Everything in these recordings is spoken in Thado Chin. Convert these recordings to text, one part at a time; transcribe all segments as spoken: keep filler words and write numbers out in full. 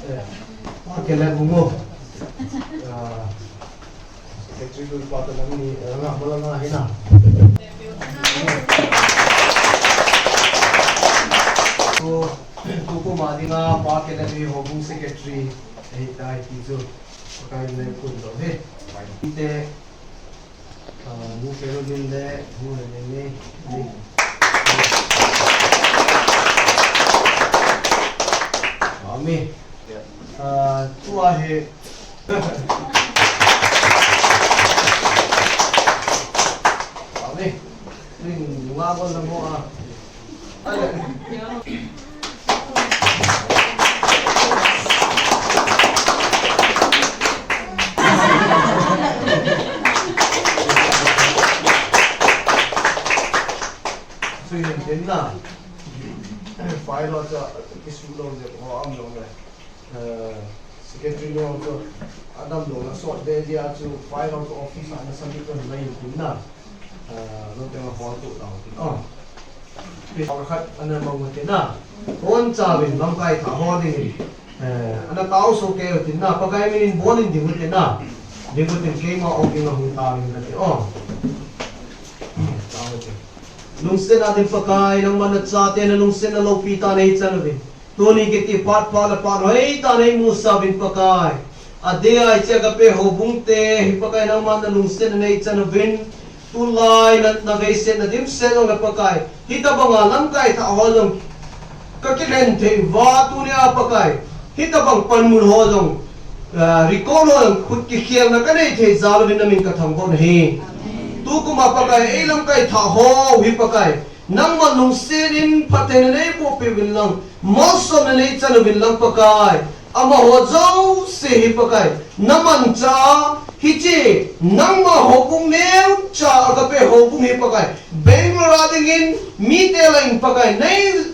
Eh, Pa Kele Bungo. Ah, Secretary Lui Pa Tanang ni, eh, nga, mala nga hina. Tu, tu ko ma dinga Pa Kele Lui Houbung Secretary, eh, dai ti chu. Pakai le kun lo he. Te, Ah, nu Kerubin le, nu le ne, ne, ne. Amen. Ah, tua he. Amen. Ring nga bon la mo a. Sui hin tin na. File ho chu kisu lou jeh ho um lou le. Eh, secretary lou chu adam lou na sot de dia chu file ho chu office a na submit lou na hin tin na. Ah, lou te ma hol tu tau tin. Oh. Pi khat ana mang tin na. Hon cha vin lamkai tha ho ding. Eh, ana tao so ke tin na. Pakai min in bon in ding tin na. Ding tin keima o ding a hung ta min na ti. Oh. Tao tin. Lungsetna ding Pakai, nangman nachate na lungsetna loupi tah nei chan uvin. Tuni kiti phat pha le phat hoi tah nei musah uvin Pakai. Adeh a hiche Agape Houbung te hi Pakai nangman na lungsetna nei chan uvin. Tulai na, na veisetna dimset jong le Pakai. Hitabanga lamkai thah ho jong ka kilhen thei uva tunia Pakai. Hitabang panmun ho jong, ah, record ho jong khut kikhelna ka nei thei jal uvin na min ka thangvah u ahi. Tukum a Pakai, ei lamkai thah ho hi Pakai. Nangman lungset in phattheina nei boh peh uvin lang, malsomna nei chan uvin lang Pakai. Amaho jouse hi Pakai. Na manchah, hiche, nangma houbung neocha Agape Houbung hi Pakai. Bangalore a dingin, mite lah in Pakai. Nei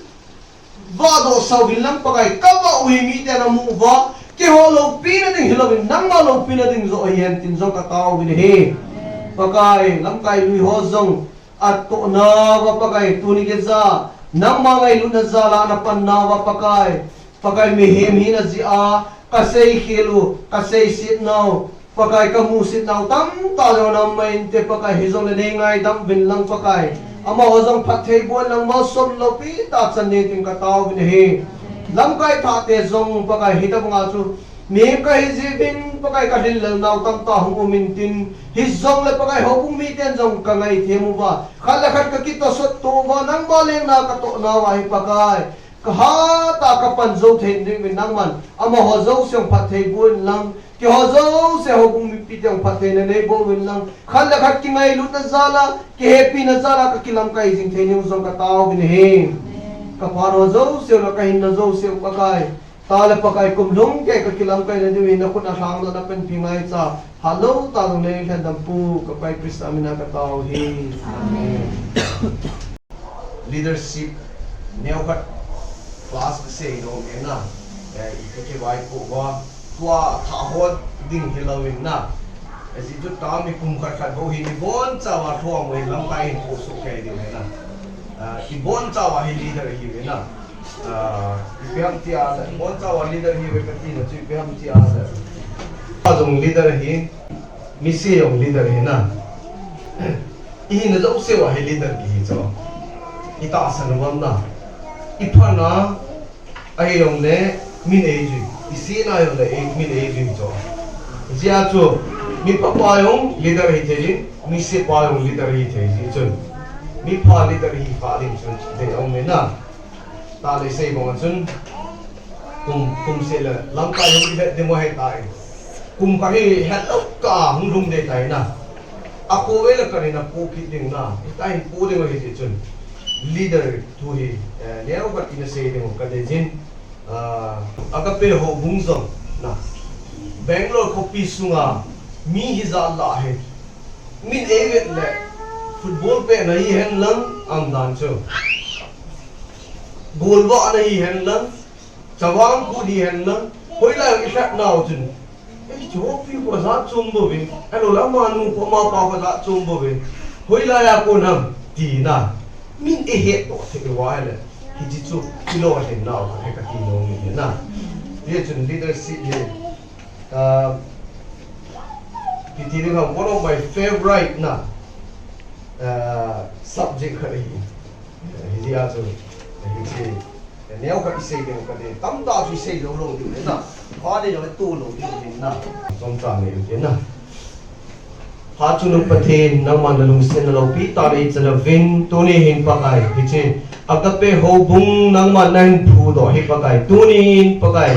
vahdoh sah uvin lang Pakai. Ka vah u hi mite na mu uva. Keiho loupina ding hilouvin, nangma loupina ding joh ahi hen tin jong ka tao uvin ahi. Pakai, lamkai lui ho jong. Atohna uva Pakai tuni keiya, nangma ngailutna jal a na panna uva Pakai. Pakai mihem hina jeh a, ka seikhel u, ka seiset nau, Pakai ka musit nau tamtah jong ana um mai inte Pakai hijongle nei ngaidam uvin lang Pakai. Amaho jong phatthei boh in lang malsom loupi tah chan nei tin ka tao uvin ahi. Lamkai thah te jong Pakai hitabanga chu Mihem kahi jeh uvin Pakai ka lhinlel nau tamtah hung um intin, hijongle Pakai houbung miten jong ka ngaithem uva, khat le khat ka kitosot to uva, nangma lengna ka tohna uva hi Pakai, ka hatah a ka pan jou thei ding uvin nangman, amaho jouse jong phatthei boh in lang, keiho jouse houbung mipite jong phattheina nei boh uvin lang, khat le khat kingailutna jal a, kihepina jal a ka kilamkai jing thei ding u jong ka tao uvin ahi. Ka phat ho jouse u le ka hinna jouse u Pakai, Tah le Pakai kum lhung kei ka kilamkaina diu hi na khut a lhangdohna panpi ngaicha. Hatlou tah jong nei lhen dam pu, ka Pai Christa mina ka tao hi. Amen. Leadership neokhat class ka sei nom e na. Eh, i ka kivaipoh uva. Tua thah ho ding hilou in na. Eh, ajeh chu tami kum khat khat bou hi ni boncha uva thua mo hi lamkai hin poh soh kei diu hi na. Ah, i boncha uva hi leader hi ve na. Ah, ipi ham tia le, boncha uva leader hi ve kati na chu ipi ham tia le. Pa jong leader hi, mise jong leader hi na. I hina jouse uva hi leader kihi chu. I tahsan uvam na. I phatna, ahijongle, min eijui. I sihna jongle, ei, min eijui chu. Hijeh chun, mi phapa jong leader hi thei in, mise pa jong leader hi thei ji chun. Mi pha leader hi kha ding chun, dei aum e na. Tah le sei bang chun, kum, kum seh le, lamkai hung i vet ding mo he tai. Kum khat hi hetlou kah a hung lhung ding tai na. A khovei le kani na pu kit ding na. Hitia hin pu ding ahi ti chun. Leader thu hi, eh, neokhat ina sei ding ka dei jin. Ah, Agape houbung jong na. Bangalore khopi sunga mi hijat lah hi. Min ei vet le football pehna hi hen lang, aum dan chu. Goal vahna hi hen lang, chavang kut hi hen lang, hoilai i lhat nau chun. Ei, chu pi ko jat chom bou ve. Ahilou le amanu ko amapa ko jat chom bou ve. Hoilai a kon ham ti na. Min ei hetdoh thei uva ahile. Hiche chu i lolhin nau khat ahi kati nom e na. Hijeh chun leadership hi, ah, kiti ding ham, one of my favorite na, ah, subject khat ahi. Hijeh a chu, hiche, neo khat isei ding kati, tamtah chu isei lou lou ding na. Kha ding jong ito lou ding na. Chomcha nei u te na. Phat chungnung Pathen, nangman nalungsetna loupi tah in neichai uvin, tuni hin Pakai, hiche Agape Houbung nangman nahin phudoh hi Pakai, tuni hin Pakai,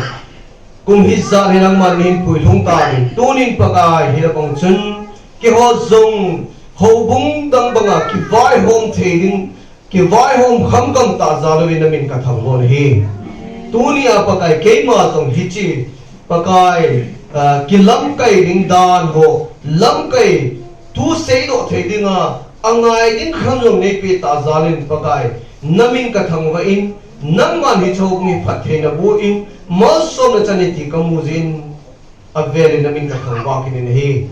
kum hijat hi nangman nahin puilhung tauvin, tuni hin Pakai, hilai bang chun, keiho jong houbung dang banga kivaihom thei ding, kivaihom khamkham tah jal uvin namin kathangvah u ahi. Tunia Pakai keima jong hiche, Pakai, ah, kilamkai ding dan ho, lamkai thu seidoh thei dinga, angai ding khang jong neipeh tah jal in Pakai, namin kathangvah in, nangman hiche houbung hi phattheina boh in, malsomna chan in ti kamu jeh in, avel in namin kathangvah kit in ahi.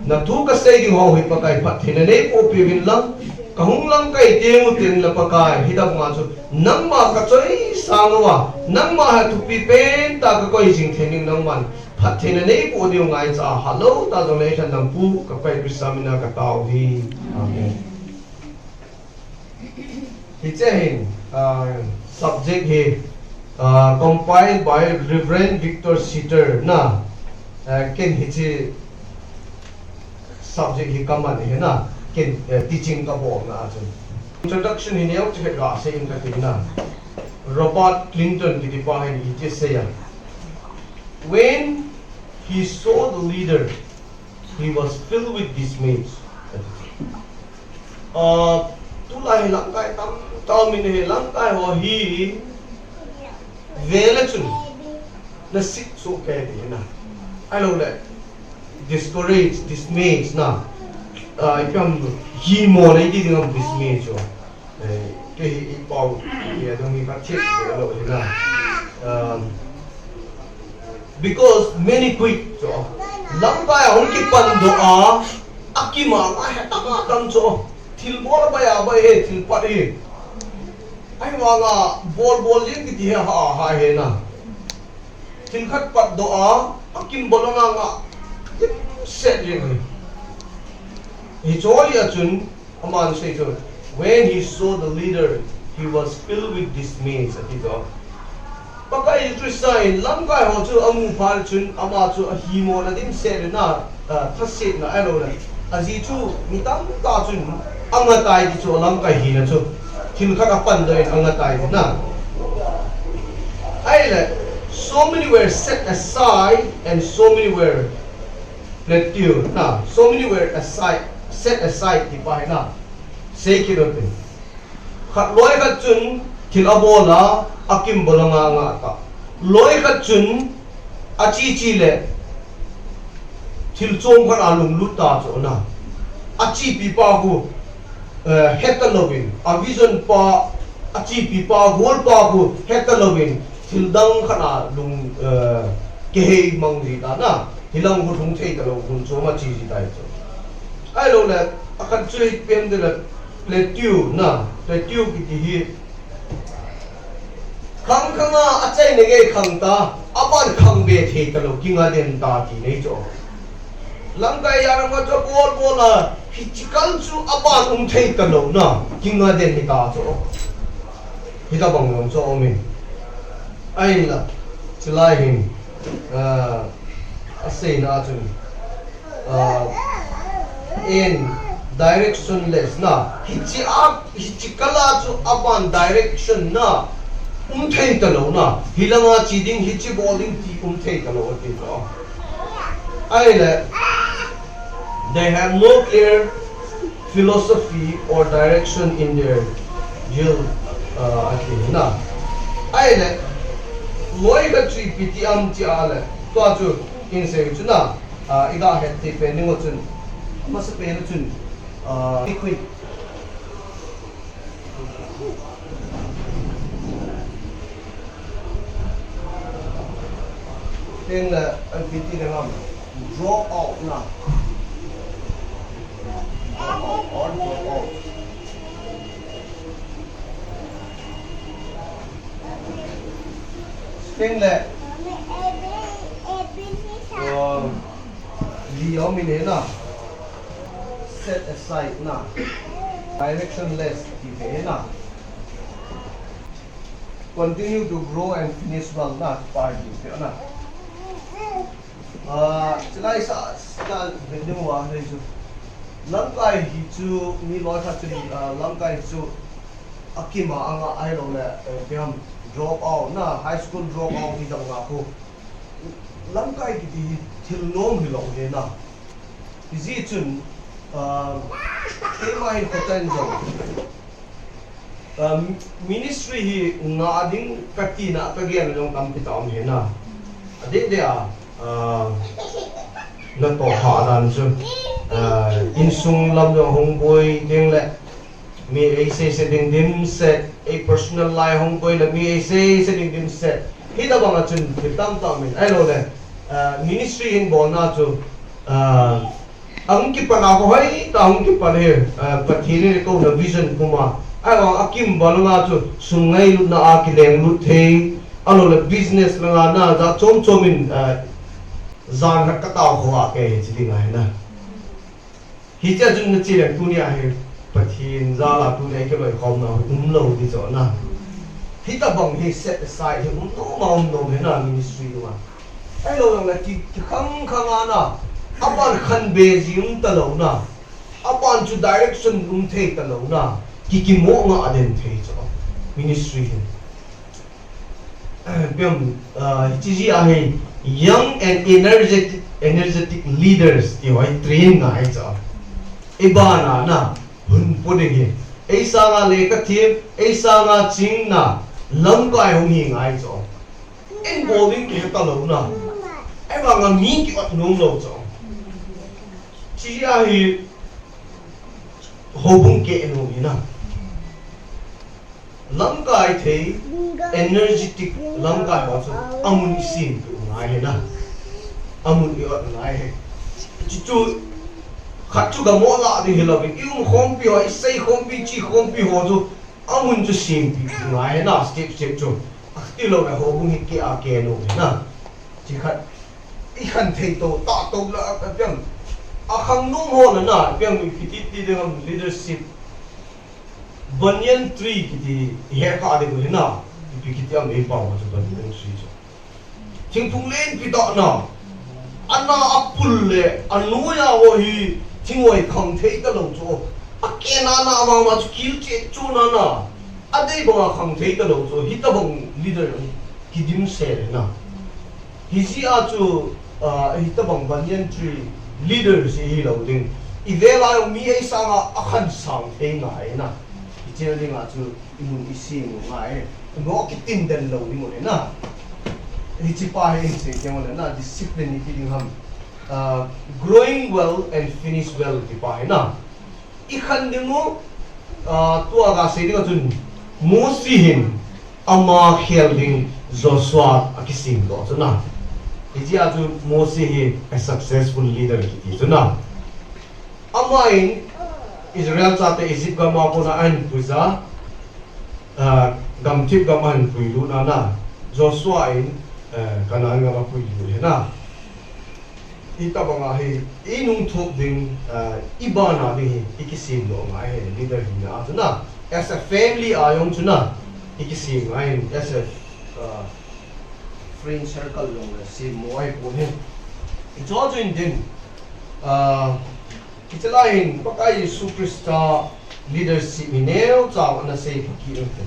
Nathu kasei ding ho hi Pakai phattheina neiboh peh uvin lang, kahung lamkai teng u teng le Pakai, hitabang a chu nangma kachoisang uva, nangma hi thupi pen tah a kakoi jing thei ding nangman phattheina neiboh diu ngaicha a, hello, ta jong le Lhasam Pu, Pakai Christa mina katao u ahi. Amen. Hiche hin, ah, subject hi, ah, compiled by Reverend Victor Sitter na, ah, ken hiche subject hi kaman ahi na, ken, eh, teaching kabol na a chun. Introduction hi neocha khat gasei inge kati na. Robert Clinton kiti pa hin hiche asei a. When he saw the leader, he was filled with dismay. Ah, tulai hi lamkai tamtah um in ahi, lamkai ho hi vel a chun nasit soh kei ding na. Ahilou le, discourage, dismay na. Ah, ipi ham, himo nei ti ding ham dismay chu. Eh, kei hi i pau, kei adang hi kathet lou ahi na. Um, because many quit, chu. Lamkai a hung kipan doh a, akim a nga hetah a tam chu. Thil bol a bai a bai e, thil pat e. Ahivang a bol bol jeng kiti hi ha, ha he na. Thil khat pat doh a, akim bol a nga nga. Dimset jeng e. Hiche a chun, Aman asei chu, when he saw the leader, he was filled with dismay, ati chu. Pakai Christa in lamkai ho chu amu phat chun ama chu ahimo na dimset na, ah, thasetna ahilou le. Ajeh chu mi tamtah chun angatai ti chu lamkai hina chu. Thil khat apan doh in angatai ti na. Ahile, so many were set aside and so many were plateau na, so many were aside, set aside ti pa hi na. Sei kit u te. Khat loi khat chun thil abol a, akim bol a nga nga ta. Loi khat chun achi chi le thil chom khat a lunglut ta chu na. Achipi pa khu, eh, heta louvin, a vision pa, achipi pa, goal pa khu heta louvin, thil dang khat a lung, eh, kihei mang ji ta na. Hilang khu lhung thei talou, hun chom a chi ji tai chu. Ahilou le, akhat chu ipi ham ti le, plateau na, plateau kiti hi. Khang khang a, achaina gei khang ta, aban khang be thei talou, kinga den ta ti nei chu. Lamkai a ram a chu bol bol a, hichi kal chu aban um thei talou na, kinga den hi ta chu. Hitabang jong chu um in. Ahinla, chulai hin, ah, aseina chun, ah, and directionless na. Hichi a, hichi kal a chu aban direction na. Um thei talou na. Hilang a chi ding, hichi bol ding ti um thei talou ati chu. Ahile, they have no clear philosophy or direction in their zeal, uh, ati na. Ahile, loi khat chu ipi ti ham ti a le, tua chu in sei chu na, uh, i ga het thei pen ding u chun, masa pen u chun, uh, i khui. Then, uh, ipi ti ding ham, drop out na. Drop out or drop out. Then le, Uh, li om in na. Set aside na. Directionless ti ve na. Continue to grow and finish well na. Pai ti ve na. Ah, chilai sa, sa, vending wa, hei chu. Lamkai hi chu, mi loi khat chu, ah, lamkai chu, akima anga ai lo le, eh, biam drop out na, high school drop out hi dang nga ko. Lamkai kiti hi thil nom hi lo he na. Hiji chun, ah, keima hin khotan jong. Um, ministry hi nga ding ka tina ka gen jong tampi ta um he na. Adeh deh a, uh, na to ha dan chu, uh, insung lam jong hung boi ding le, mi ei sei sei ding dimset, ei personal life hung boi le, mi ei sei sei ding dimset. Hitabang a chun thil tam tam in, ai lo le, uh, ministry hin bolna chu, uh, Ahung kipan a ko hoi ta hung kipan hi, eh, Pathen in ko na vision kuma. Ai vang akim bal nga chu sum ngailutna a kilenglut thei. Alo le business langa na ja chom chom in, eh, jan khat ka tao kho a ke hi chi ding ahi na. Hiche a chun na chi le tunia hi Pathen jal a tunia hi kiloikhomna um lou ti chu na. Hitabang hi set aside hi um nom a um nom hi na ministry langa. Ahilou jong le ki, kikhang khang a na, aban khanbe ji um talou na, aban chu direction um thei talou na, ki, kimo nga a den thei chu, ministry hin. Piam, ah, hiche ji a hi, young and energetic, energetic leaders ti ho hi train ngai chu. Iban a na, hun pu ding hi. Ei sanga lekha them, ei sanga ching na, lamkai hung hi ngai chu. Involving kihe talou na. Ahivang a mi ki-ot nom lou chu. Hiche a hi houbung keh nom hi na. Lamkai thei, energetic lamkai ho chu amun i sem ngai hi na. Amun i-ot ngai hi. Hiche chu khat chu gamo lah ding hilou vin. I um khompi ho, i sei khompi, che khompi ho chu Amun chu sempeh ngai na, step step chu. Atilou le houbung hi keh a keh nom na. Chi khat, i khan thei to, ta to la, a, a piang. A khang nom ho la na, piang mi kiti ti ding ham leadership. Banyan tree kiti, i he kha ding u hi na. Ipi kiti ham ei pao chu banyan tree chu. Thingphung lenpi tah na. Ana a pul le, a noi a ho hi, thingoi khang thei talou chu. A keh na na vang ma chu kil che chu na na. A dei bang a khang thei talou chu. Hitabang leader hi, kidim se le na. Hiche a chu, ah, hitabang banyan tree leader hi hilou ding. I vel a mi ei sanga a khan sang thei ngai na. Hiche ding a chu. I mun i sem u ngai. Mo kitin den lou ding u le na. Hiche pa hi in sei ding u le na, discipline i ti ding ham. Ah, growing well and finish well ti pa hi na. I khan ding u, ah, tua ga sei ding a chun Mose hin ama khel ding Joshua a kisem doh chu na. Hiche a chu Mose hi a successful leader kiti chu na. Ama in Israel chate Egypt gam a kona ahin puija, ah, gamthip gam ahin puilut na na, Joshua in, eh, Canaan gam apuilut hi na. Hitabang a hi, i nungthop ding, ah, i ban a ding hi, i kisem doh ngai hi, leader hina a chu na. As a family a jong chu na, i kisem ngai hi, as a, ah, friend circle jong le sem mo ahi pon hi. Hiche chu in din, ah, Hiche lai hin, Pakai Jesu Christa leadership hi neocha ana sei pha kit u te.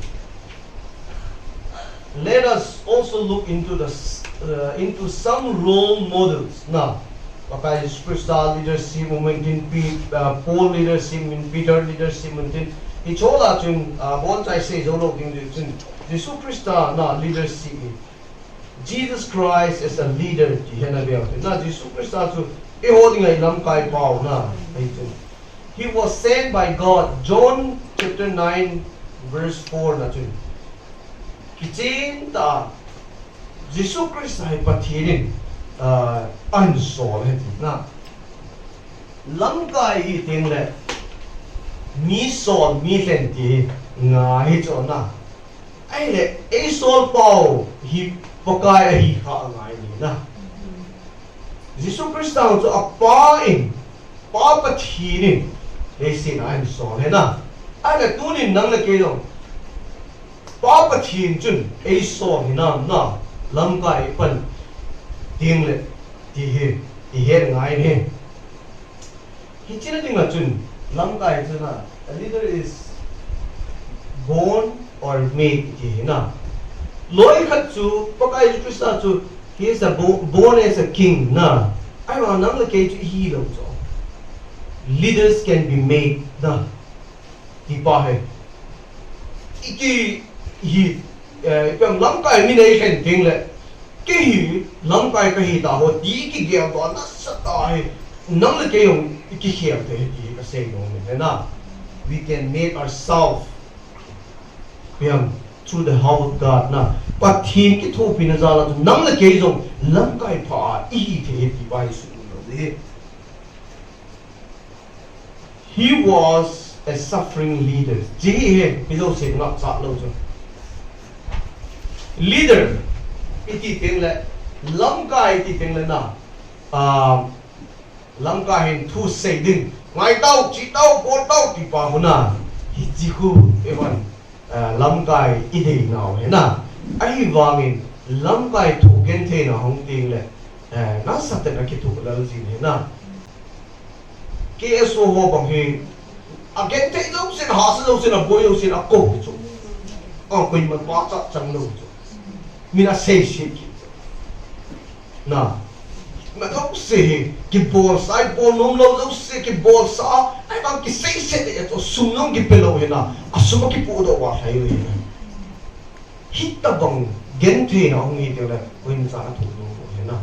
Let us also look into the s-, uh, into some role models. Na, Pakai Jesu Christa leadership, Moment in Pe-, uh, Paul leadership, in Peter leadership, Moment in, hiche lah a chun, uh, bonchai sei jou lou ding chun, Jesu Christa na leadership hi. Jesus Christ as a leader ti hi na bel. Na Jesu Christa chu eiho dinga i lamkai pau na. Ahi chu. He was sent by God. John chapter nine verse four na chun. Kichen ta Jesu Christa hi Pathen in, ah, ahin sol ahi ti na. Lamkai hi teng le mi sol mi lhen ti hi ngai hi chu na. Ahile, ei sol pau hi Pakai ahi kha angai ni na. Jesu Christa chu a Pa in, Pa Pathen in, leiset a ahin sol ahi na. Ahile tunin nang le kei jong, Pa Pathen chun eisol hinam na, lamkai ipan ding le, ti hi, ihet ngai ahi. Hiche na dinga chun, lamkai chu na, a leader is born or made ti hi na. Loi khat chu, Pakai Jesu Christa chu, he is a bo-, born as a king na. Ahivang nang le kei chu ihi lou chu. Leaders can be made na. Ti pa hi. Iki hi, eh, ipi ham lamkai min eikhen teng le. Kei hi lamkai kahi ta ho ti kigel to nasatah hi. Nang le kei jong ikikhel thei hi ti hi kasei nom in ahi na. We can make ourselves, ipi ham, through the help of God na. Pathen kithopina jal a chu nang le kei jong lamkai pha a ihi thei hi ti pa hi sumil lou ding ahi. He was a suffering leader. Hiche hi, hi jouse ngaicha lou chu. Leader, iti teng le, lamkai iti teng le na, ah, lamkai hin thu sei ding. Ngai tau, che tau, bol tau, ti pa khu na. Hiche khu, eihon. Eh, lamkai idei nau ahi na. Ahivangin, lamkai thu genthei na hung teng le, eh, nasatah in akithu lel jin ahi na. K S O ho bang hi, agenthei jouse, ahahsa jouse, aboi jouse, akou chu. Akoima pachat chang lou chu. Min asei set kit chu. Na, na jouse hi, kibolsa, ibol nom lou jouse, kibolsa, ahivang kiseiset e, sum jong kipe lou ahi na, asum akipoh doh uva lhai u ahi na. Hitobang genthei na hung hi teng le, koimacha athu lou ahi na.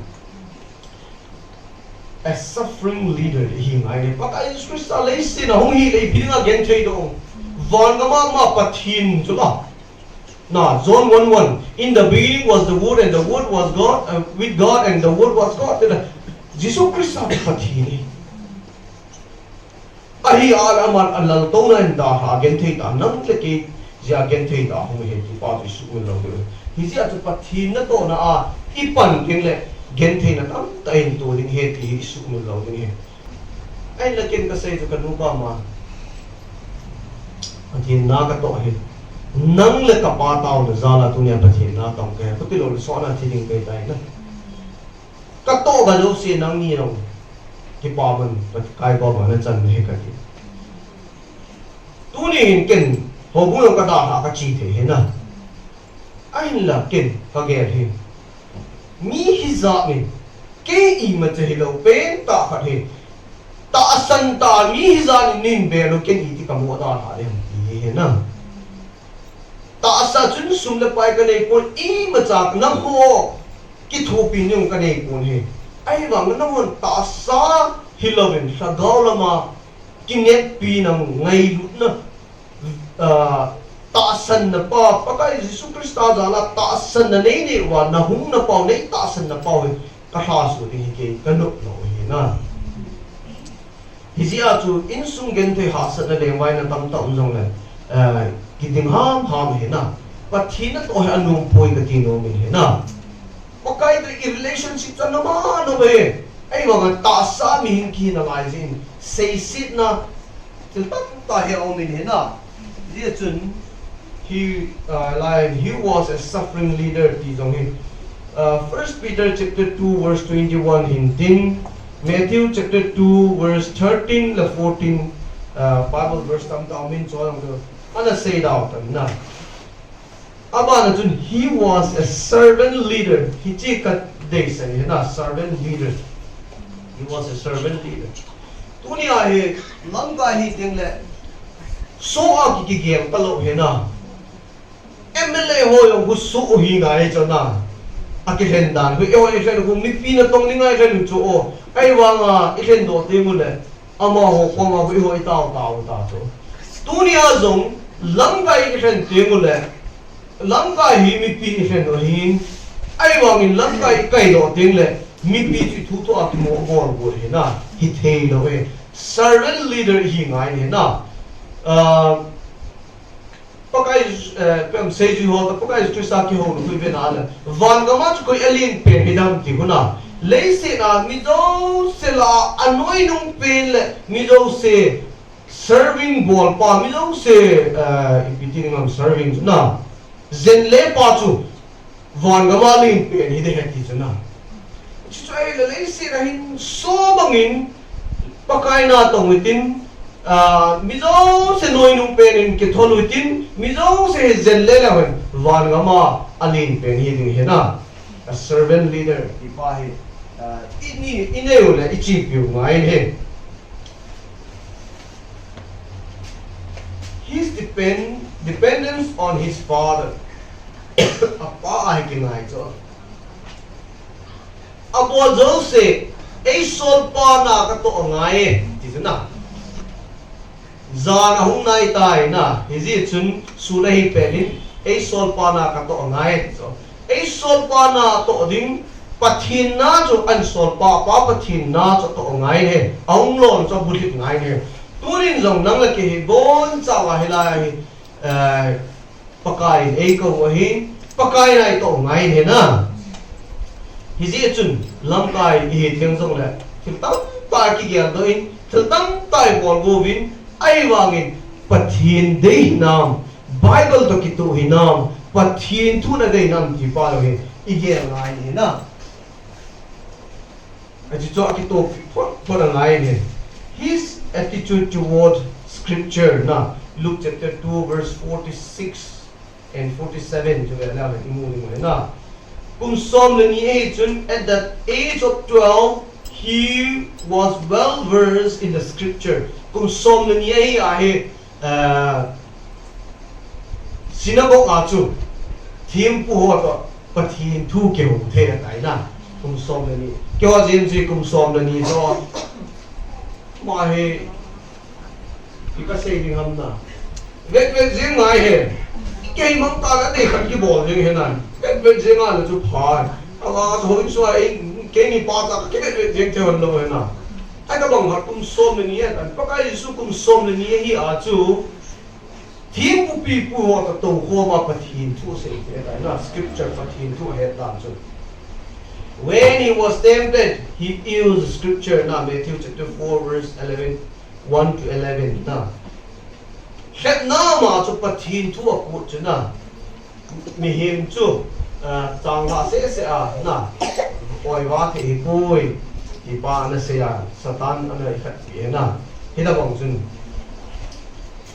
A suffering leader ihi ngai le, Pakai Jesu Christa leiset a hung hi le, ipi dinga genthei doh. Van gam a ama Pathen chu la. Na, John one one, "In the beginning was the Word, and the Word was God, uh, with God, and the Word was God." Ti na, Jesu Christa chu Pathen ahi. Ahi a le aman alaltouna in dalha a genthei tah, nang le kei jeh a genthei tah hung ahi ti pa chu isumil lou ding ahi. Hijeh a chu Pathen natohna a ipan teng le gentheina tamtah ihin to ding ahi ti hi isumil lou ding ahi. Ahinla ken kasei chu kanu kama, Pathen na katoh hi. Nang le kapa taona jal a tunia Pathen na tong kahi. Khuti lou le sona thi ding kahi tai na. Katoh ga jouse nangni jong kipa man, Pakai koma nachan nahi kati. Tuni hin ken, houbung jong kadalhah kache thei ahi na. Ahinla ken, kagel hi. Mi hijat in, kei imacha hilou pen tah khat hi. Tahsan tah mi hijat in neihin bel u ken iti kamu dalha ding ham ti ahi na. Tahsa chun sum le pai kanei pon, imacha nangho kithopi ding kanei pon ahi. Ahivang nanghon tahsa hilouvin lhagao lama kineppi nang ngailutna, ah, tahsanna pa, Pakai Jesu Christa jal a tahsanna neinei uva, nahungna pau, neitahsanna pau hi kalhasuh ding ahi kei, kanop lou ahi na. Hijeh a chu insung genthei hahsatna lengvaina tamtah um jongle, eh, kiding hamham ahi na. Pathen natoh hi anom poi kati nom in ahi na. Pakai toh i relationship chu anom anom ahi. Ahivanga tahsa mihem kihina lai jeh in seisetna thil tamtah hi aum in ahi na. Hijeh chun, he, uh, lai, he was a suffering leader ti jong hi. Uh, First Peter chapter two verse twenty-one hin tin, Matthew chapter two verse thirteen le fourteen, uh, Bible verse tamtah aum in chu jong chu ana seida u tan na. Abana chun, he was a servant leader. Hiche kadeisah ahi na, servant leader. He was a servant leader. Tunia hi, lamkai hi teng le, soh a ki, kigel talou ahi na. M L A ho jong khu soh u hi ngai chu na. Akilhen dan khu, eiho ilhen khu, mipi natong ding a ilhen u chu o. Ahivanga, ilhen doh teng u le. Amaho koma khu eiho itao tao ta chu. Tunia jong, lamkai ikhen teng u le, lamkai hi mipi ikhen u ahin, ahivangin lamkai ikaidoh teng le, mipi chu ithu thua kimo bol bol ahi na, hithei lou ahi. Servant leader ihi ngai ahi na. Ah, Pakai, eh, pem seijui ho toh, Pakai Jesu Christa kihouna khu ive na le. Van gam a chu koi alen pen hidam ti khu na. Leiset a mi jouse lah a anoinung pen le mi jouse serving bolpa, mi jouse, eh, ipi ti ding ham, serving chu na, jenle pa chu van gam a alen pen hiding ahi ti chu na. Chuchu ahile leiset a hin so bangin Pakai na tong utin, ah, mi jouse anoinung pen in kithol utin, mi jouse hi jenle leu hen van gam a alen pen hiding ahi na. A servant leader, ipa hi, ah, i ni, i nei u le i chepi u ngai ahi. His depend, dependence on his father. Apa a hi kingai chu. Abol jouse, eisolpa na katoh angai e, ti chu na. Jan ahung nai tai na, hijeh chun sun ahi pet in, eisolpa na katoh angai e, ti chu. Eisolpa na toh ding, Pathen na chu ahin solpa, pa Pathen na chu atoh angai e, ahung lon chu abulhit ngai e. Tunin jong nang le kei hi boncha a hilai a hi, eh, Pakai in eikou u ahi, Pakai na itoh ngai ahi na. Hijeh chun, lamkai ihi theng jongle, thil tamtah kigeldoh in, thil tamtah ibol go uvin, ahivangin, Pathen dei hinam, Bible toh kitoh hinam, Pathen thu nadei hinam ti pa lou hi, igel ngai ahi na. Achu chu akitoh phot phot angai ahi. His attitude toward scripture na, Luke chapter two verse forty-six and forty-seven chu ve leu imu ding u ahi na. Kum som le ni ahi chun, at the age of twelve, he was well versed in the scripture. Kum som le ni ahi a hi, eh, synagogue a chu thempu ho toh Pathen thu kihou thei ahi tai na. Kum som le ni. Keiho jeng chu kum som le ni chu. Ama hi, ipi kasei ding ham na. Vet vet jeng ngai ahi. Keima tah a dei khat kibol jeng ahi na. Vet vet jeng a le chu pha. Ava chu hoi chu a, keini pa tah a kivet vet jeng thei lou ahi na. Ahitobang a kum som le ni ahi. Pakai Jesu kum som le ni ahi a chu, thempu pipu ho toh toukhom a Pathen thu asei thei ahi tai na, scripture Pathen thu ahet dan chu. When he was tempted, he used scripture na, Matthew chapter four verse eleven, one to eleven na. Lhepna ma chu Pathen thu akut chu na. Mihem chu, ah, changlhah seh seh a na, oiva thei hipoi, ti pa ana sei a, Satan ana ikhatpi ahi na. Hitobang chun,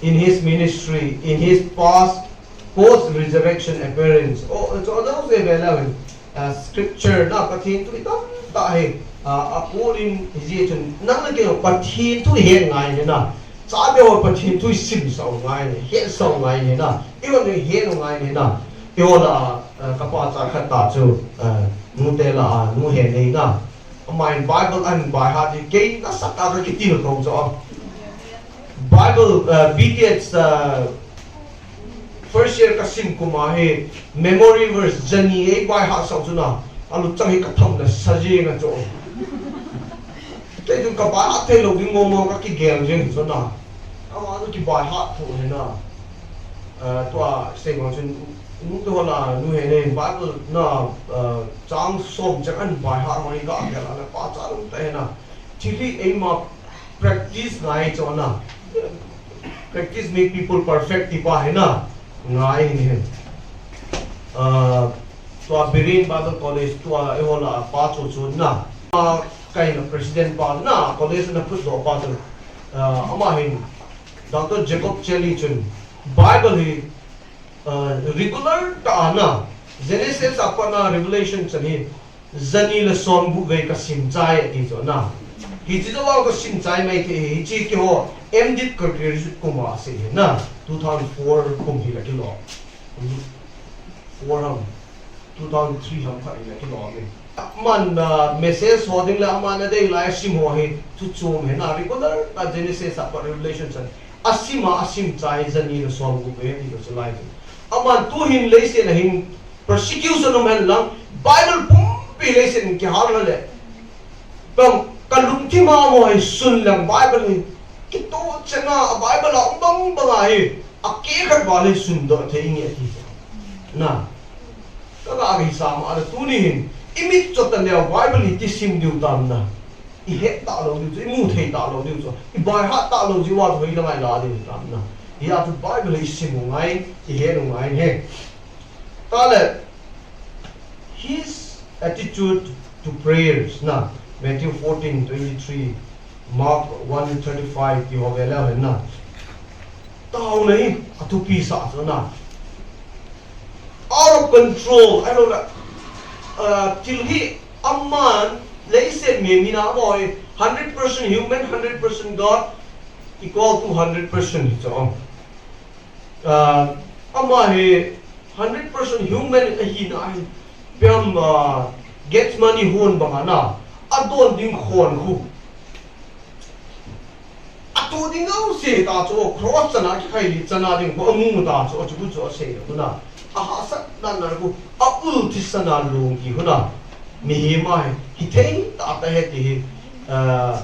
in his ministry, in his past, post resurrection appearance. O, chu ajouse ve leu hen, ah, scripture na, Pathen thu itam tah hi, ah, akut in hijeh chun, nang le kei Pathen thu ihet ngai ahi na. Chate ho Pathen thu isimsah u ngai ahi, hetsah u ngai ahi na. Eiho jong ihet u ngai ahi na. Eiho lah a, eh, kapa cha khat tah chu, eh, nute lah a, nu Henei na. Amahin Bible ahin baihat hi, kei nasatah a kakitilkhou chu a. Bible, eh, B Th, eh, first year kasim kum a hi, memory verse jani eibaihat sah u chu na. Aluchang hi katham le sa jeng a chu. Kei chun kabaihat thei lou ding mong mong kakigel jeng chu na. Ama chu kibaihat thou ahi na. Ah, tua sei bang chun, nute ho lah a, nu Henei in Bible na, ah, chang som cheng ahin baihat ho hi kagel a na, pachat um tah ahi na. Thil hi eima practice ngai chu na. Practice make people perfect ti pa ahi na. Ngai ahi. Ah, tua Biren Bible College tua eiho lah a pa chu chu na. Ah, kaina president pa na, college na phutdoh pa chu. Ah, amahin Doctor Jacob Chelly chun Bible hi, ah, regular tah a na, Genesis a pat na Revelation chan hi jani le somgup vei kasim chai ati chu na. Hiche jou a kasim chai mai thei hi, hiche keiho M.Div ka graduate kum a asei hi na, two thousand four kum hi la kilom. Four ham, two thousand three ham khat hi la kilom in. Aman, ah, message ho ding le aman adei lai sim ho hi thu chom ahi na, regular tah a Genesis a pat Revelation chan asim a, asim chai jani le somgup vei ati chu lai chu. Aman tuhin leiset a hin persecution um hen lang, Bible pumpi leiset in kihal le. Bang, kalungthim a mo hi sun lang Bible hi. Kitoh cheng a, a Bible a um bang bang a hi. Akeh khat val hi sundoh thei nge ati. Na. Kaga hisam a le tuni hin. I mit chot a leh Bible iti sim diu tam na. I het talou diu chu, i mu thei talou diu chu, i baihat talou diu a chu hoilanga i la diu tam na. Hia chu Bible i sim u ngai, i het u ngai e. Tale, his attitude to prayers na, Matthew fourteen twenty-three, Mark one thirty-five ti ho ve leu hen na. Taona hi athupi sah chu na. Out of control, ahilouleh, uh, thil hi aman leiset mi, mi na mo hi, hundred percent human, hundred percent God, equal to hundred percent hi chu. Uh, ama hi hundred percent human ahina hi, piam, uh, Gethsemane hon banga na, adon ding khon khu. Atu ding jouse ta chu, cross chana kikhai li chana ding khu amu ta chu, achu chu asei le khu na. Ahahsatna na khu, a ul thisan a long ki khu na. Mihem a hi, hithei tah tah ahi ti hi, ah,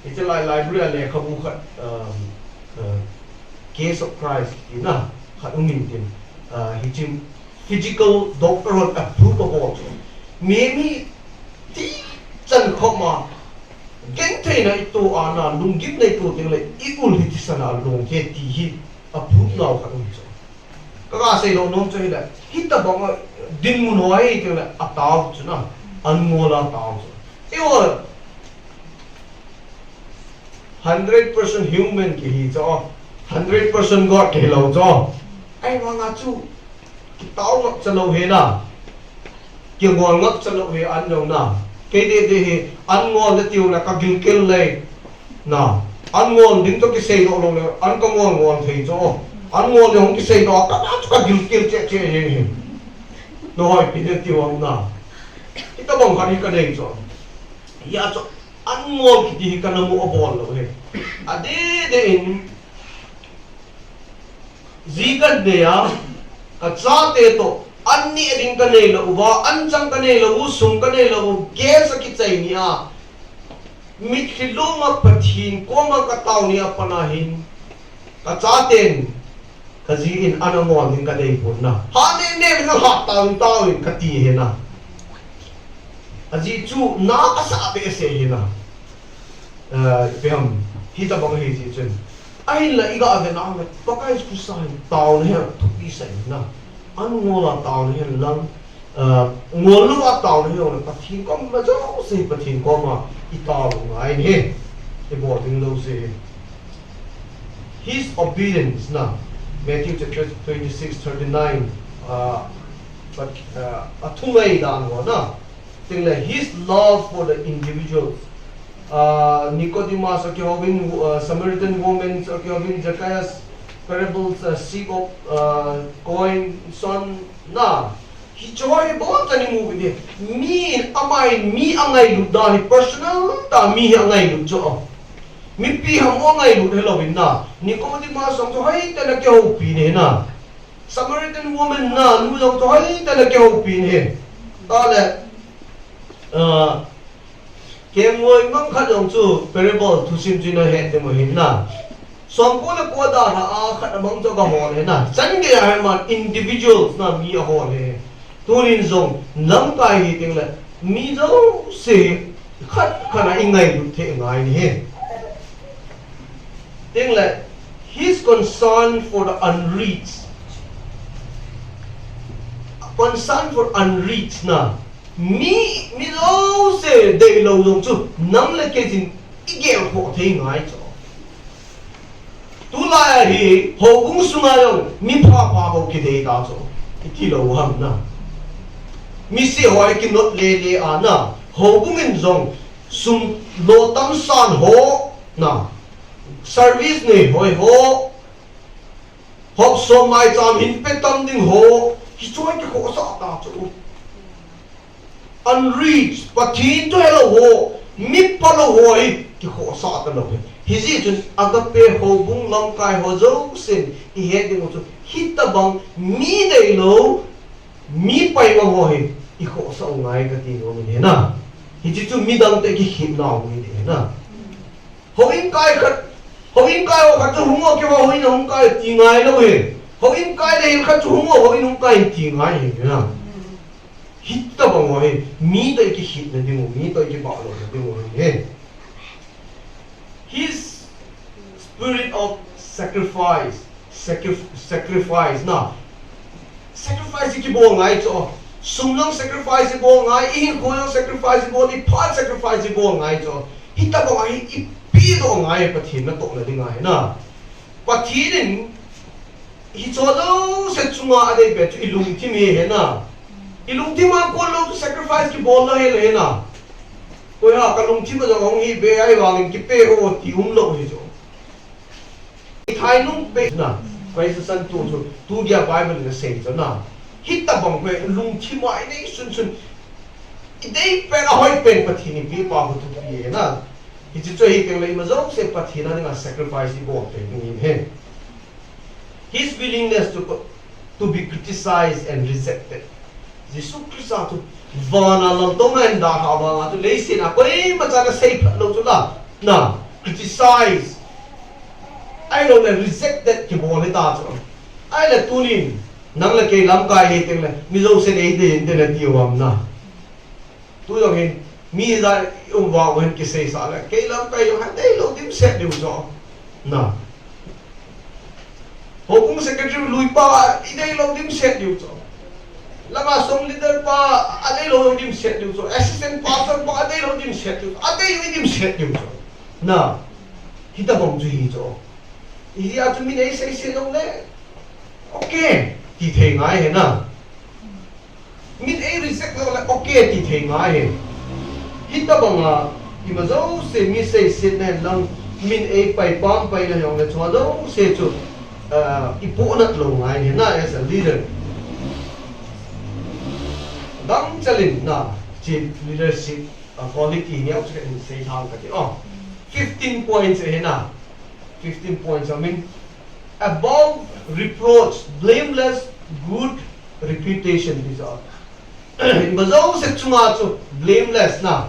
hiche lai library a lekhabu khat, um, uh, Case of Christ ti na, khat um in tin, ah, hiche physical doctor hon approve abol chu. Mihem hi thi chan khop ma, gentheina i toh a na, lunggimna i toh teng le, i ul hi thisan a long e ti hi approve nau khat um chu. Ka ga sei lou nom chu hile, hitabang a dinmun ho ahi teng le, atao chu na, an ngol a tao chu. Eiho, hundred percent human kihi chu, hundred percent God kihi lou chu. Ahivanga chu, kitao ngap cha lou hi na. Kingol ngap cha lou hi an jong na. Kei deh deh hi, an ngol na tiu na ka gilkel lei. Na. An ngol ding chu kisei doh lou le, an ka ngol ngol thei chu. An ngol ding hung kisei doh, ka na chu ka gilkel cheh cheh hi hi. Nahoi pi deh tiu ang na. Hitabang khat hi ka nei chu. Hia chu, an ngol kiti hi ka na mu abol lou hi. Adeh deh in, ji ka nei a, ka chate toh, an neh ding ka nei lou uva, an chang ka nei lou u, sum ka nei lou u, gas a kichai ni a. Mitlhi long a Pathen koma ka tao ni a pat na hin, ka chaten, ka ji in an angol ding ka dei pon na. Ha ne ne ka ha tao tao in ka ti hi na. Ajeh chu na ka sa behseh hi na. Eh, ipi ham, hitabang hi ji chun. Ahinla i ga ve na le, Pakai Jesu Christa hin taona hi thupi sah in na. An ngol a taona hi lang, eh, ngol lou a taona hi lang, Pathen koma jouse, Pathen koma i tao ngai hi. I bol ding lou se. His obedience na, Matthew chapter twenty-six, thirty-nine, uh, but, uh, a thungai dan ho na. Teng le, his love for the individuals. Uh, Nicodemus a kihouvin, uh, Samaritan woman a kihouvin, Zacchaeus, parables, uh, sheep of, uh, coin, son, na. Hiche ho hi bon tah in i mu u hite. Mi in, ama in mi angailut dan hi personal tah a mi hi angailut chu. Mipi ham angailut hilou in na. Nicodemus jong chu hoitah in akihoupi in ahi na. Samaritan woman na, nu jong chu hoitah in akihoupi in ahi. Tale, ah, Kengoi mang khat jong chu parable thusim chu na het ding u ahin na. Somko le ko dalha a khat amang chu ka hol ahi na. Chan gei a hi man individuals na mi ahol ahi. Tunin jong lamkai hi teng le mi jouse khat khat a i ngailut thei ngai ahi. Teng le his concern for the unreached. Concern for unreached na. Mi, mi jouse deilou jong chu, nang le kei jin i gel khoh thei ngai chu. Tulai a hi, houbung sunga jong, mi pha pha ho kidei ta chu. I ti lou ham na. Mi se ho a i kinot le le a na. Houbung in jong, sum lo tam san ho na. Service nei hoi ho. Hop som mai cham hin pe tam ding ho, hichu a kikhohsah ta chu. Unreached, Pathen chu helou ho, mi phalou ho hi kikhohsah talou hi. Hijeh chun agape houbung lamkai ho jousen i het ding u chu, hitabang mi deilou, mi paimang ho hi i khohsah u ngai kati nom in ahi na. Hiche chu midang toh i kikhetna u ahi na. Houin kai khat, houin kai ho khat chu hung o, keiho houin a hung kai ti ngai lou hi. Houin kai le hin khat chu hung o, houin hung kai ti ngai hi na. Hitabang ho hi, mi toh i kikhetna ding u, mi toh i kibah louna ding u hi. His spirit of sacrifice, sacrif-, sacrifice na. Sacrifice i kibol ngai chu. Sum jong sacrifice i bol ngai, i hinkho jong sacrifice i bol, i phat sacrifice i bol ngai chu. Hitabang a hi i pedoh ngai Pathen natohna ding ahi na. Pathen in hiche jouse chunga adei pet chu i lungthim hi ahi na. I lungthim a kon lou chu sacrifice kibol na hile ahi na. Koi ha ka lungthim a jong hung hi be ahivangin kipe o ti umlou hi chu. I thanom pet na. Koi sa san tu chu, tu geiya Bible in asei chu na. Hitabang koi lungthim a i nei sunsun. I dei pen a hoi pen Pathen in ipepa khu thupi ahi na. Hiche chu hi teng le ima jouse Pathen a dinga sacrifice i bol thei ding ahi. His willingness to, to be criticized and rejected. Jesu Christa chu vana laltouna ahin dalha vanga chu leiset a koima chan asei phat lou chu la. Na, criticize. Ahilouleh rejected kibol hita chu. Ahile tunin, nang le kei lamkai hi teng le, mi jousen eidei inte na ti u ham na. Tu jong hin, mi hijat i um vang u hin kiseisah le, kei lamkai jong hi deilou dimset diu chu. Na. Houbung secretary lui pa, i deilou dimset diu chu. Langa song leader pa, adeilou dimset diu chu. Assistant pastor pa, adeilou dimset diu chu. Adei u i dimset diu chu. Na. Hitabang chu hi chu. Hijeh a chu min eisei sei jongle, okay, ti thei ngai ahi na. Min ei reject jongle, okay, ti thei ngai ahi. Hitabang a, ima jouse mi seisetna hen lang, min ei pai pampai na jongle, chua jouse chu, ah, i pohnat lou ngai ahi na as a leader. Gangchel in na, hiche leadership, ah, quality neo chu kahin seithang kate. Oh, fifteen points ahi na. Fifteen points, I mean, above reproach, blameless, good reputation, ti chu. Ima jouse chunga chu blameless na.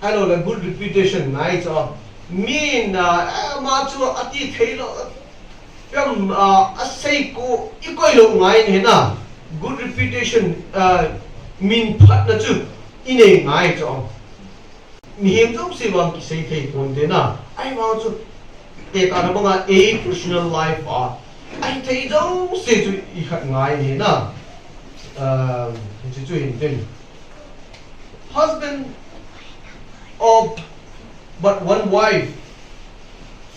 Ahilouleh good reputation ngai chu. Min, ah, eh, ama chu ati thei lou. Ipi ham, ah, asei khu i koi lou ngai ahi na. Good reputation, ah, min phatna chu i nei ngai chu. Mihem jouse vang kisei thei ponte na. Ahivang chu tekahna banga ei personal life a ahithei jouse chu i khat ngai ahi na. Um, hiche chu hin tin. Husband of but one wife,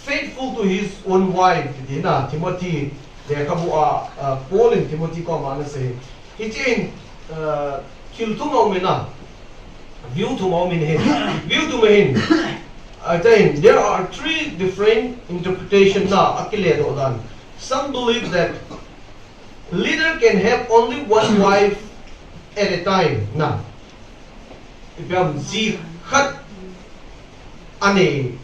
faithful to his own wife, ti na, Timothy lekhabu a, uh, Paul in Timothy koma ana sei. Hiche in, uh, thil thum aum in a, view thum aum in ahi. View thum ahin. Ahin, there are three different interpretation na, akile doh dan. Some believe that leader can have only one wife at a time. Na. Ipi ham, ji khat anei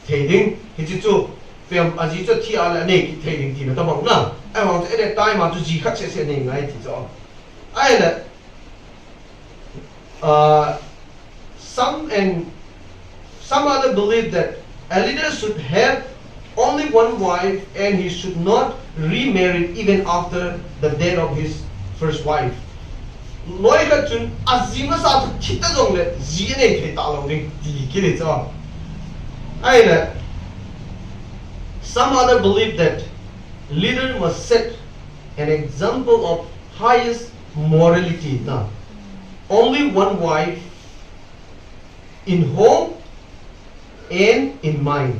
thei ding. Hiche chu, ipi ham, aji chu athi a le anei kit thei ding tina tabang na. Ahivang chu at a time a chu ji khat seh seh anei ngai ti chu. Ahile, uh, some and some other believe that a leader should have only one wife and he should not remarry even after the death of his first wife. Loi khat chun aji masa chu thi ta jongle ji anei thei talou ding ti kiti chu. Ahile, some other believe that leader must set an example of highest morality. Na, only one wife in home and in mind.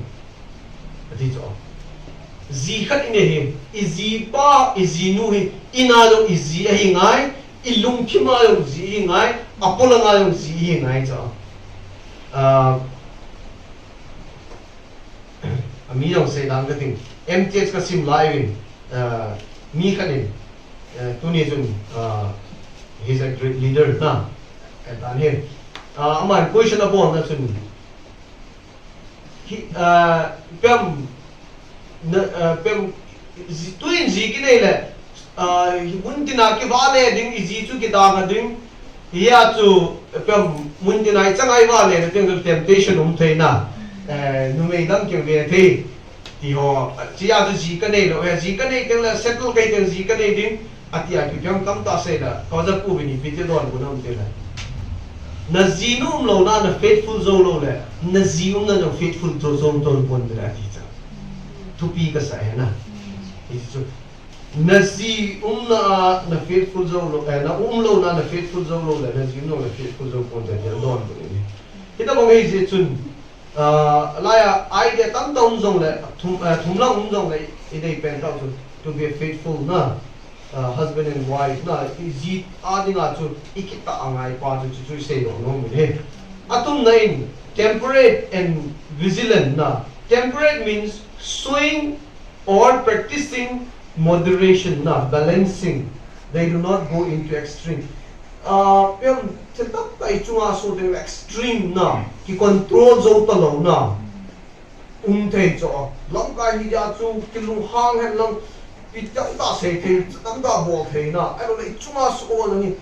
Ati chu. Ji khat inei hi, i jipa, i jinu hi, in a jong i ji ahi ngai, i lungthim a jong ji ahi ngai, apolanga jong ji ahi ngai chu. Ah, ami jong seidan kating. M T H kasim lai uvin, ah, mi khat in, ah, tuni chun, ah, he's a great leader na. Kaitan hi. Ah, aman question abolna chun. Hi, ah, ipi ham, na, ah, ipi ham, ji, tuin ji kinei le, ah, muntina kivale ding, i ji chu kidang a ding, hia chu, ipi ham, muntina i changa ivale na ding temptation um thei na, eh, numei dang kive thei, ti ho, chia chu ji kanei lou, eh, ji kanei teng le settle kahi teng ji kanei ding, Ati a kipiang tamtah seina, kaja pu bini pite don bu nam te la. Na ji nu um lou na, na faithful jou lou le, na ji umna jong faithful jou, jou, jou pon te la ati cha. Thupi kasa he na. Iti chu. Na ji umna a, na faithful jou lou, eh, na um lou na, na faithful jou lou le, na ji umna na faithful jou pon te la don bu ni. Hitabang hijeh chun, Ah, laia idea tamtah um jongle, thum, ah, thum lang um jongle, idei pen tah chu, to be a faithful na, ah, husband and wife na, iji a dinga chu, ikitah angai pa chu, chu, chu isei nom nom in ahi. Athumna in, temperate and vigilant na. Temperate means showing or practicing moderation na, balancing. They do not go into extreme. Ah, pem, thil tamtah ichunga so ding extreme na, kicontrol jou talou na. Um thei chu, lamkai hi ja chu, kilunghang hen lang, ipi tamtah sei thei, tamtah bol thei na. Ahilou le ichunga so lang hi,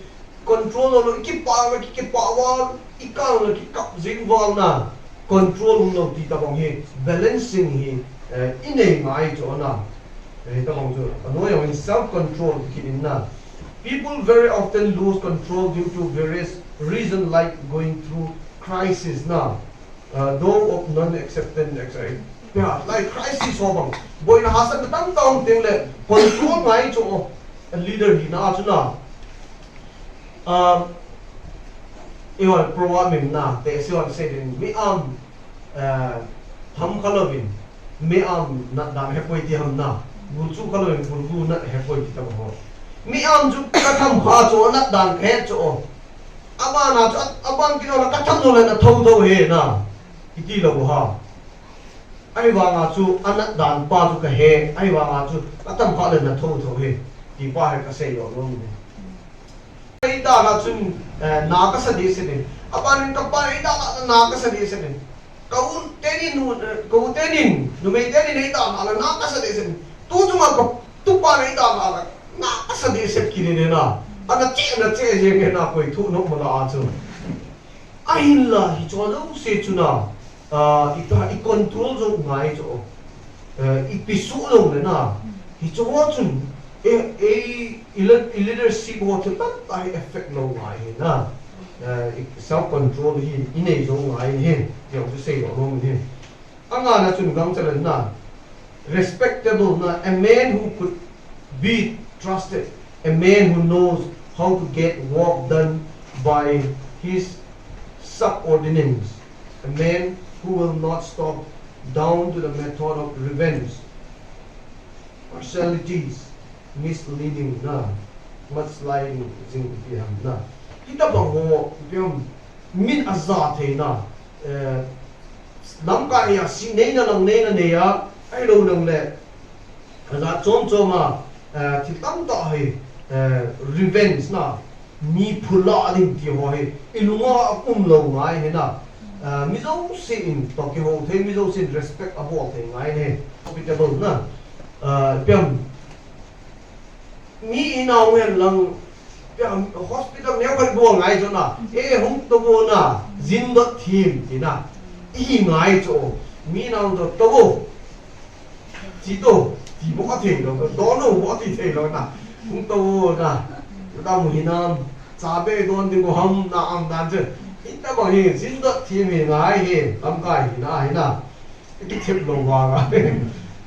control lou, ikipah le ki, kipah val, ikap le kikap jing val na. Control um lou ti tabang hi, balancing hi, eh, inei ngai chu na. Eh, tabang chu, anoi jong in self control kiti in na. People very often lose control due to various reason like going through crisis na. Uh, though of non-acceptance, et cetera. Pia, like crisis ho bang. Boina hahsatna tamtah um teng le, control ngai chu, a leader hina a chu na. Um, i hon proverb in na, te si hon se din, mi am, eh, tham kha louvin, mi am nat dan hepoi ti ham na, gul chu kha louvin, gul gu nat hepoi ti tam ho. Mi am chu ka tham kha chu, nat dan ka he chu. Aban a chu, aban kit lou le ka tham lou le na tho tho he na. Iti lou ha. Ahivanga chu, anat dan pa chu ka he, ahivanga chu, ka tham kha le na tho tho he. Ti pa he ka sei lou lou ni. Eidalha chun, eh, na kasa dehset in. Abanin kapan eidalha na kasa dehset in. Ka u tenin nu, eh, ka u tenin, numei tenin eidalha na kasa dehset in. Tu chunga ka, tupan eidalha na kasa dehset kit in na. Ana che, ana che jeng e na koi thu nom mala a chu. Ahinla, hiche jouse chu na, ah, i, i control jou ngai chu. Eh, ipi soh lou le na. Hiche ho chun, eh, eh, i le-, i leadership ho chu tamtah hi effect lou ngai hi na. Eh, i self control hi, inei jou ngai hi. Ti jong chu sei lou nom hi. Angana chun gangchal in na. Respectable na, a man who could be trusted, a man who knows how to get work done by his subordinates, a man who will not stoop down to the method of revenge, partialities, misleading na, mudsliding, jing ipi ham na. Hitabang ho, ipi ham, min aja thei na, eh, lamkai a si neina lang neina nei a, ahilou lang le, ajat chom chom a, eh, thil tamtah hi, eh, revenge na, mi phulah ding ti ho hi, i lunga um lou ngai hi na, eh, mi jousen toh kihou thei, mi jousen respect abol thei ngai hi, hospitable na, eh, ipi ham, mi inao hen lang, pia hospital neo khat bol ngai chu na, eh, hung tou vo na, jin dot thim ti na, ihi ngai chu, mi nao dot tou vo, chi tou, ti mo ka thei lou, don lou mo ti thei lou na, hung tou vo na, ta mu hinam, cha be don ding mo ham na ang dan chu, itabang hi, jin dot thim hi ngai hi, lamkai hi na, hi na. Kithep lou vang a.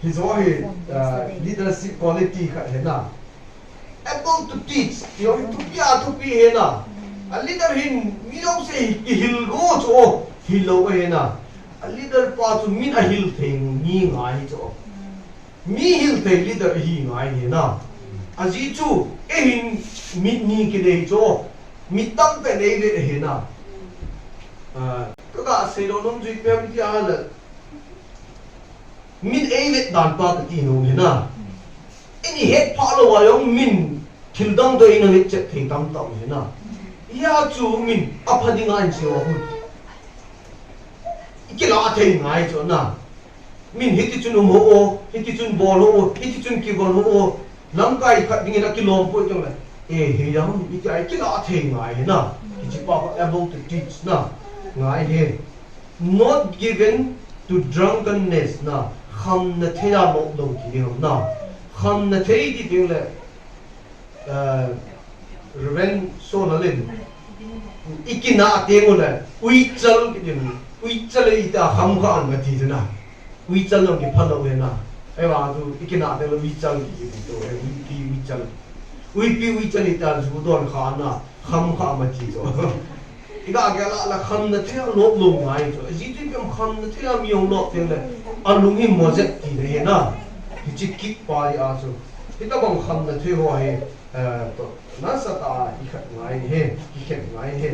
Hiche hi, ah, leadership quality khat hi na. Able to teach. Ti ho hi thupi a thupi hi na. A leader hin mi jouse hi kihil go chu hil lou hi na. A leader pa chu min ahil thei mi ngai chu. Mi hil thei leader hi ngai hi na. Ajeh chu, eihin mi ni kinei chu. Mi tamtah nei le hi na. Ah, ka ga sei lou nom jui pem ti a le. Min eivet dan pa kati nom hi na. Eini het pha lou a jong min thil dang toh eina vet chet thei tamtah um hi na. Hia chu min apha dinga in sei u hun. I kilah thei ngai chu na. Min hiti chun um ho o, hiti chun bol ho o, hiti chun kivon ho o. Lamkai khat dingin akilom poi teng le. Eh, hei jong, hiti a i kilah thei ngai hi na. Hiche pa able to teach na. Ngai hi. Not given to drunkenness na, khamna thei a lop lou ti ding ham na. Khamna thei ti ding le, Uh, Reverend Solalin, ikina ateng ule, uichal kitin, uichal ita kham kha an mati jana. Uichal long ki phalo hena. Ewa tu ikina ateng ule uichal kitin to, eh, uipi uichal. Uipi uichal ita ju don kha na, kham kha mati to. Iga gela la khamna thei a lop lom ngai chu. Ji tu pem khamna thei a mi ong lop teng le. A lung hi mo jep ti le he na. Hi chi kik pa ri a chu. Hi ta bang khamna thei ho he. Eh, to, na sa ta i khat ngai he. I khat ngai he.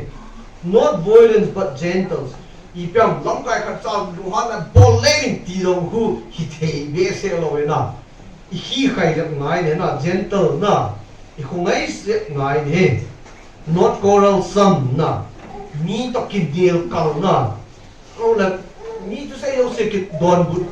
Not violence but gentles. I pem lamkai khat cha lu ha na bol le in ti lo hu hi thei be se lo e na. I hi khai jep ngai ne na, gentle na, i khongai jep ngai ne. Not quarrelsome na, mi to kinel kal na. Alo le, mi tu sei lo se ki don but.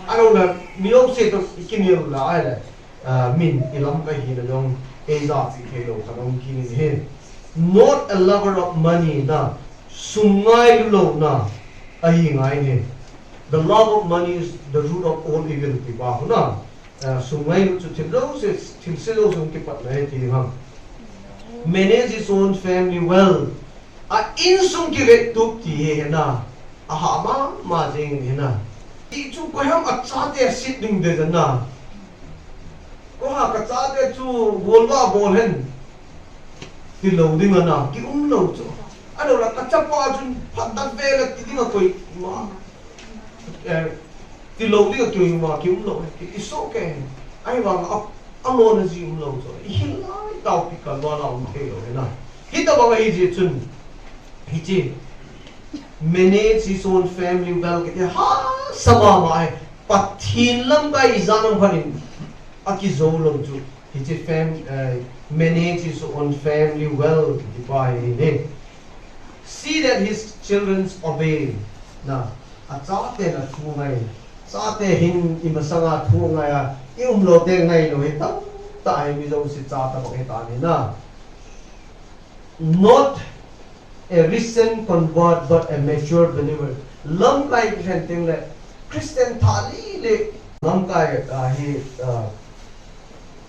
Alo le, mi lo se to kinel la ai le. Ah, min i lamkai hi na jong, ei ja pi thei lo kha long ki ni he. Not a lover of money na, sum ngailu lo na, ahi ngai ne. The love of money is the root of all evil, ti pa hu na. Ah, sum ngailu chu thil jouse, thil se jouse hung kipat na ahi ti ding ham. Manage his own family well. A insung kivettup ti hi hena. A ha mama jeng hena. Ti chu koi ham a chate sit ding de jana. Koi ha ka chate chu bol ba bol hen. Ti lo ding ana, ki um lo chu. Alo la ka chapa chun phat ta ve la ti ding a koi ma. Eh, ti lo ding a kei ma ki um lo, ki, i so ke. Ahivang a, a lo na ji um lo chu. I hil lai tau pi kal ba la um thei lo na. Hi ta bang ahi ji chun. Hi chi. Manage his own family well kiti ha sa mama ai. Pathen lamkai i jan ong phat in. A ki jo lo chu. Hi chi fam, eh, manage his own family well kiti pa hi ne. See that his children obey. Na, a chate na thu ngai. Chate hin i masanga thu ngai a, i um lo te ngai lo hi tam ta hi mi jouse cha ta bang hi ta ni na. Not a recent convert, but a mature believer. Lamkai khen teng le, Christian thah li le, lamkai, ah, hi, ah,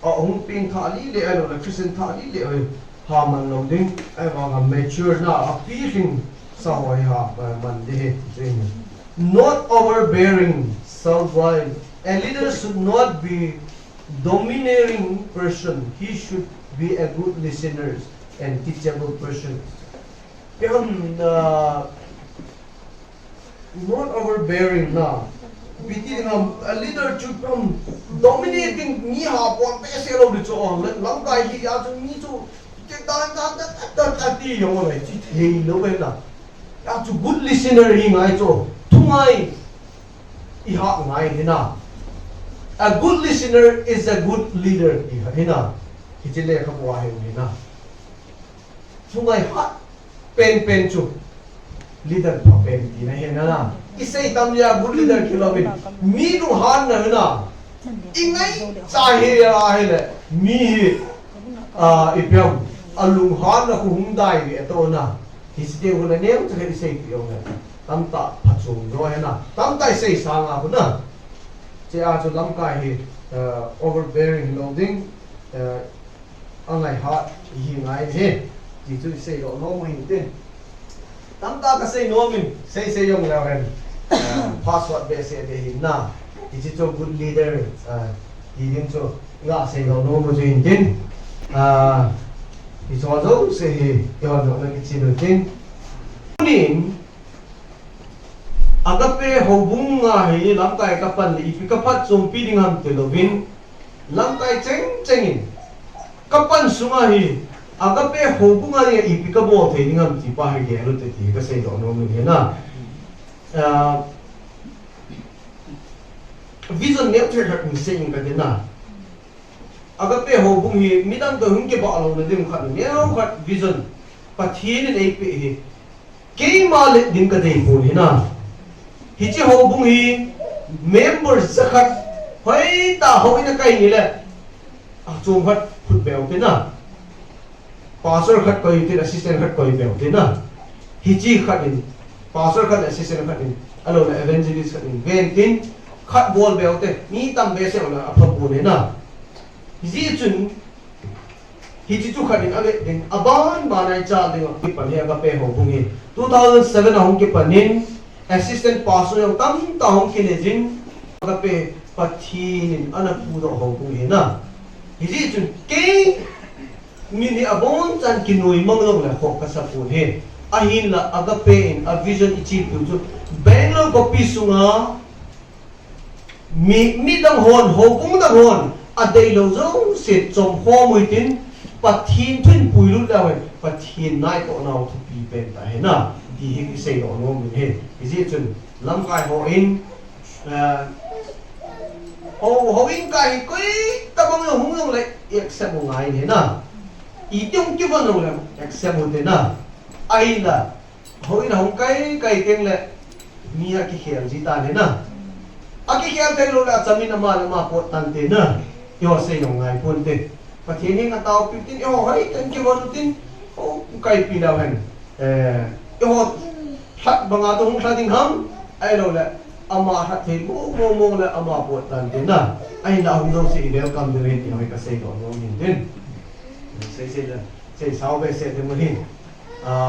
A hung peng thah li le, ahilou le Christian thah li le, oi, ha man lou ding, ahivang a mature na, a pi hing sa ho hi ha, eh, man ding hi, ti chu ahi. Not overbearing, servile. A leader should not be domineering person. He should be a good listener and teachable person. Peham, ah, Not overbearing na. Biti na, a leader chu peham dominating, mi ha pon behseh lou di chu, lamkai hi a chu mi chu, ti dan dan dan dan dan ti jong le, chi thei lou ve na. A chu good listener hi ngai chu, thu ngai, i ha ngai hi na. A good listener is a good leader hi na. Hi chi le ka bua hi na. Thu ngai ha pen pen chu leader pha pen ti na hi na. I sei tam ya good leader kilou in. Mi lunghan na na. I ngaicha hi a hi le. Mi hi, a, i peham. A lunghan na khu hung dai ve to na. Hi si te hu na neo chu i sei pi o na. Tamtah pha chung jo hi na. Tamtah i sei sang a hu na. Che a chu lamkai hi, eh, overbearing lou ding. Eh, A ngai ha, hi ngai hi. Ti chu i sei lou nom u hin tin. Tamtah ka sei nom in, sei sei jong leu hen. Ah, password behseh be hin na. Ti chu chu good leader, ah, ti ding chu nga sei lou nom u chu hin tin. Ah, ti chu jouse hi, i hon jong na kichi dun tin. Tunin, Agape houbung a hi lamkai ka pan le ipi ka phatchompi ding ham ti louvin, lamkai cheng cheng in ka pan sunga hi Agape houbung a hi ipi ka bol thei ding ham ti pa hi gel u te ti ka sei doh nom in hi na. Ah, vision neo thei khat in sei in ka ti na. Agape houbung hi midang toh hung kibah louna ding khat, neo khat vision Pathen in eipeh hi. Keima let ding ka dei pon hi na. Hiche houbung hi member jakhat hoitah houin a kai ni le. A chom khat phut beu te na. Pastor khat koi te, assistant khat koi beu te na. Hiche khat in, pastor khat le assistant khat in, ahilou le evangelist khat in, ven tin, khat bol beu te, mi tam behseh le apha pon hi na. Hijeh chun, Hiche chu khat in avet ding, aban ban a ichal ding a kipan hi Agape houbung hi. Two thousand seven a hung kipan in, assistant pastor jong tamtah hung kinei jin, Agape Pathen in ana pudoh houbung hi na. Hijeh chun kei min hi abonchan kinoimang jongle khoh kasa pon hi. Ahinla Agape in a vision ichil piu chu Bangalore khopi sunga mi, midang hon, houbung dang hon, adeilou jouse chomkhom u hitin, Pathen thu in puilut leu hen, Pathen naitoh nau thupi pen tah ahi na, ti hi kisei doh nom in ahi. Hijeh chun, lamkai hon, eh, hou, houin kai hi koitabang jong hung jongle, accept u ngai ahi na. Iti hung kivon jongle, accept u te na. Ahinla, houin a hung kai, kai teng le, mi akikhel ji tan ahi na. Akikhel theilou le, achamin ama le ama pot tan te na. Eiho sei jong ngai pon te. Pathen henga taopiu tin, eiho hoitah in kivon u tin, hou kaipi leu hen. Eh, eiho lhat banga toh hung lha ding ham, ahilou le, ama lhat thei mong mong mong le, ama pot tan te na. Ahinla hung jouse i welcome diu ahi ti hoi kasei doh nom in tin. Sei sei le, sei sao behseh ding u ahi. Ah,